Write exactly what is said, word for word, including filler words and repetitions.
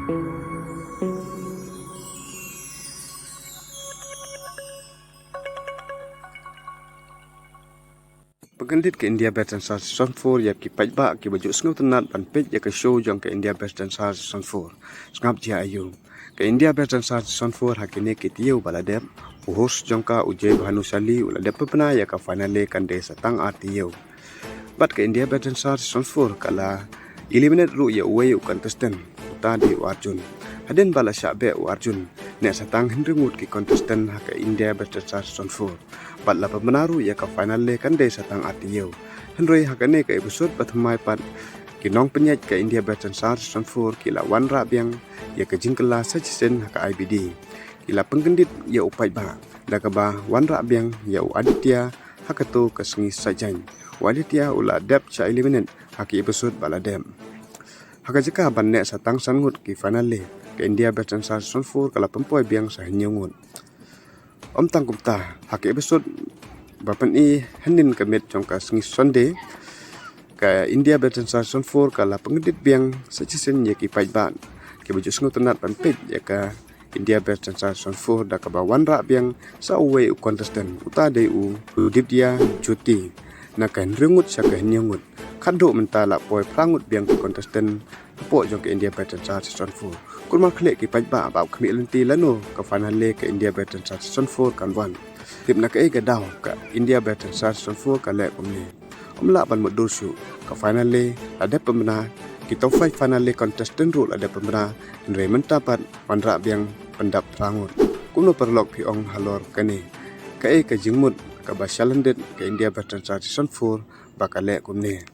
Pynkyndit ka India Best Dancer Season four ïa ki paidbah kiba ju sngewtynnat ban peit ïa ka show jong ka India Best Dancer Season four. Sngap jia aiu. Ka India Best Dancer Season four ha kine ki taïew ba la dep, u host jong ka u Jai Bhanushali u la dep pynbna ïa ka finale kan dei sa tang ar taïew. Bad ka India Best Dancer Season four ka la eliminate ruh ïa uwei u contestant, uta dei u Arjun. Hadien ba la shah beh u Arjun, neh sa tang hynriew ngut ki contestant ha ka India Best Dancer Season four. Bad la pynbna ruh ïa ka finale kan dei sa tang ar taïew. Hynrei ha kane ka episode ba thymmai pat, ki nongpynïaid ka India Best Dancer Season four ki la wanrah biang ïa ka jingkylla sa shisien ha ka I B D. Ki la pynkyndit ïa u paidbah da kaba wanrah biang ïa u Aditya ha kato ka sngi saitjaiñ. U Aditya u la dep shah eliminate ha ki episode ba la dep. Ha ka jaka ban neh sa tang san ngut ki finale, ka India Best Dancer Season four ka la pynpoi biang sa hynñiew ngut. Ym tang kumta, ha ka episode ba pyni hynnin ka miet jong ka sngi Sunday, ka India Best Dancer Season four ka la pynkyndit biang sa shisien ïa ki paidbah kiba ju sngewtynnat ban peit ïa ka India Best Dancer Season four da kaba wanrah biang sa uwei u contestant, uta dei u Dibya Jyoti. Na ka hynriew ngut sha ka hynñiew ngut, khatduh mynta la poi phra ngut biang ki contestant hapoh jong ka India Best Dancer Season four. Kumno khlieh ki paidbah ba khmih lynti lano ka finale ka India Best Dancer Season four kan wan. Tip na kaei ka daw ka India Best Dancer Season four ka leh kumne. Ym lah ban mutdur shuh, ka finale la dep pynbna, ki top five finale contestant ruh la dep pynbna, hynrei mynta pat wanrah biang pyndap phra ngut. Kumno paralok phi ong halor kane? Kaei ka jingmut kaba shalyndet ka India Best Dancer Season four ba ka leh kumne?